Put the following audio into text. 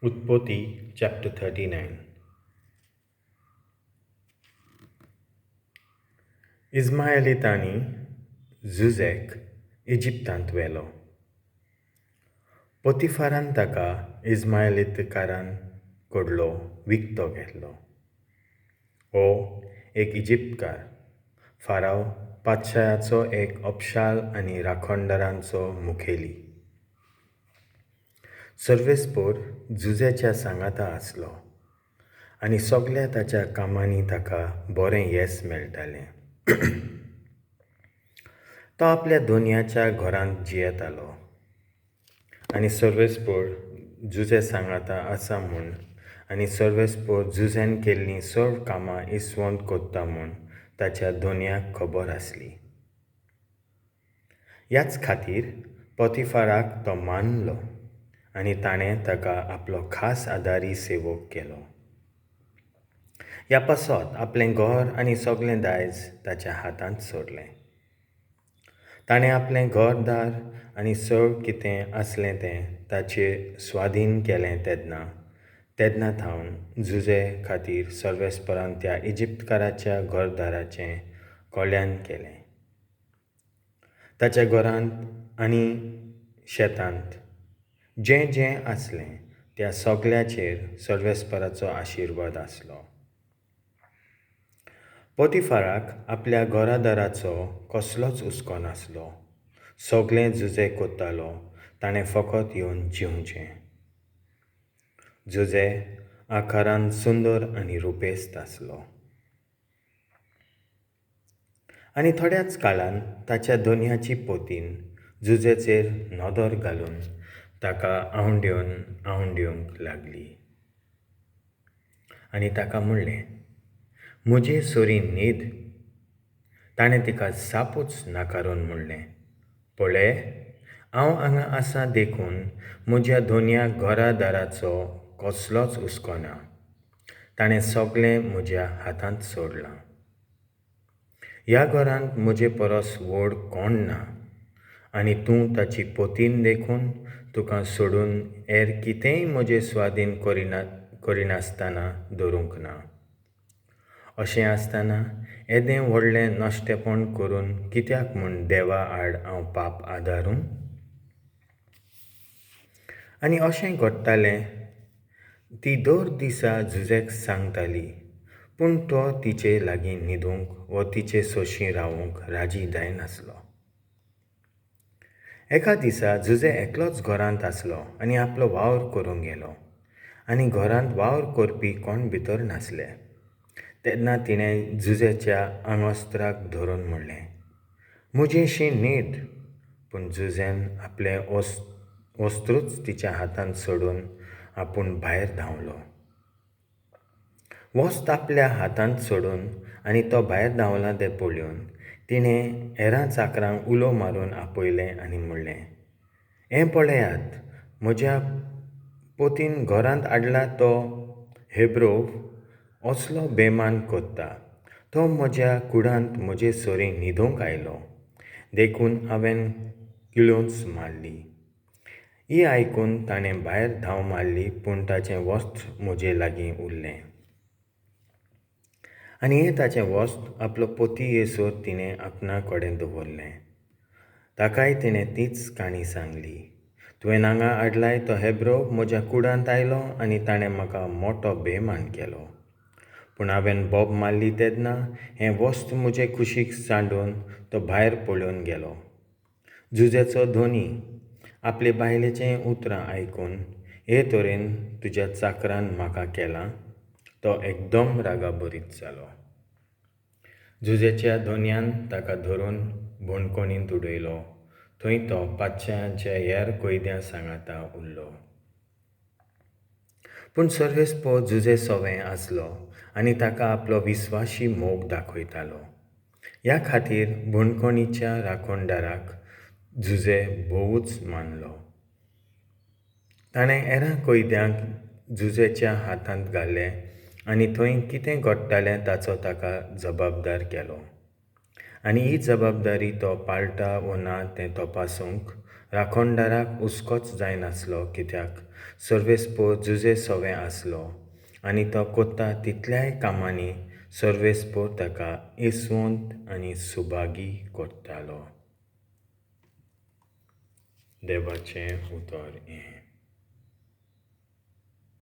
उत्पत्ती चॅप्टर 39. इस्मायलितांनी जुझेक इजिप्तांत व्हेलो. पोतिफारान ताका इस्मायलितकारां कडलो विकतो घेतलो. हो एक इजिप्तकार, फाराव पातशायाचो एक अपशाल आनी राखणदारांचो मुखेली. सर्वेस्पोर जुझेच्या सांगाता आसलो आनी सगल्या ताच्या कामांनी ताका बरें येस मेळटालें. तो आपल्या दोनयाच्या घरांत जियेतालो आनी सर्वेस्पोर जुझे सांगाता आसा म्हूण आनी सर्वेस्पोर जुझेन केल्लीं सर्व कामां इसवंत कोत्ता म्हूण ताच्या दोनयाक खबर आसली. ह्याच खातीर पोतिफाराक तो मानलो आनी ताणें ताका आपलो खास आदारी सेवक केलो. ह्या पासत आपलें घर आनी सगलें दायज ताच्या हातांत सोडलें. ताणें आपलें घरदार आनी सर्व कितें आसलें तें ताचे स्वाधीन केलें तेन्ना तेन्ना थावन जुझे खातीर सर्वेस्परान त्या इजिप्तकाराच्या घरदाराचें कल्याण केलें. ताच्या घरांत आनी शेतांत जें जें आसलें त्या सगल्याचेर सर्वेस्पराचो आशिर्वाद आसलो. पोतिफाराक आपल्या घरादाराचो कसलोच हुस्को नासलो. सगलें जुझे कोत्तालो, ताणें फकत येवन जेवचें. जुझे आकारान सुंदर आनी रुपेस्त आसलो. आनी थोड्याच काळान ताच्या दोनयाची पोतीन जुझेचेर नदर घालून ताका आवंडेवन आवंडेवंक लागली आनी ताका म्हणलें, म्हजे सरी न्हीद. ताणें तिका सापूच नाकारून म्हणलें, पळय, हांव हांगा आसा देखून म्हज्या दोनया घरादाराचो कसलोच हुस्को ना. ताणें सगलें म्हज्या हातांत सोडलां. ह्या घरांत म्हजे परस व्हड कोण ना आनी तूं ताची पोतीन देखून तुका सोडून हेर कितेंय म्हजे स्वाधीन करिनासतना दवरूंक ना. अशें आसतना येदें व्हडलें नश्टेपण करून कित्याक म्हूण देवा आड हांव पाप आदारूं? आनी अशें घडटालें, ती दर दिसा जुझेक सांगताली, पूण तो तिचे लागीं न्हिदूंक वो तिचे सोशीं रावूंक राजी जायनासलो. एका दिसा जुझे एकलोच घरांत आसलो आनी आपलो वावर करूंक गेलो आनी घरांत वावर करपी कोण भितर नासले. तेन्ना तिणें जुझेच्या आंगवस्त्राक धरून म्हणलें, म्हजेशी न्हीद. पूण जुझेन आपलें वस्त्रूच तिच्या हातांत सोडून आपूण भायर धांवलो. वस्त्र आपल्या हातांत सोडून आनी तो भायर धांवला तें पळोवन तिणें हेरां चाकरांक उलो मारून आपयलें आनी म्हणलें, हें पळयात, म्हज्या पोतीन घरांत हाडला तो हेब्रो असलो बेमान कोत्ता. तो म्हज्या कुडांत म्हजे सरी न्हिदूंक आयलो, देखून हांवें किळोंच मारली. ही आयकून ताणें भायर धांव मारली, पूण ताचें वस्त्र म्हजे लागीं उरलें. आनी हें ताचें वस्त्र आपलो पोती येसर तिणें आपणा कडेन दवरलें. ताकाय तिणें तीच काणी सांगली. तुवें हांगा हाडलाय तो हेब्रो म्हज्या कुडांत आयलो आनी ताणें म्हाका मोटो बेमान केलो. पूण हांवें बोब मारली तेन्ना हें वस्त्र म्हजे कुशीक सांडून तो भायर पळोवन गेलो. जुझेचो धनी आपले बायलेचें उतरां आयकून हे तरेन तुज्या चाकरान म्हाका केलां, तो एकदम रागाभरीत जालो. जुझेच्या दोनयान ताका धरून बंदखणींत उडयलो. थंय तो पातशायांच्या हेर कैद्यां सांगाता उरलो. पूण सर्वेस्पोर जुझे सवें आसलो आनी ताका आपलो विस्वाशी मोग दाखयतालो. ह्या खातीर बंदखणीच्या राखणदाराक जुझे भोवूच मानलो. ताणें हेरां कैद्यांक जुझेच्या हातांत घाले आनी थंय कितें घडटालें ताचो ताका जबाबदार केलो. आनी ही जबाबदारी तो पाळटा वो ना तें तपासूंक राखणदाराक हुस्कोच जायनासलो कित्याक सर्वेस्पोर जुजे सवें आसलो आनी तो कोत्ता तितल्याय कामांनी सर्वेस्पोर ताका येसवंत आनी सुभागी करतालो. देवाचें उतर हें.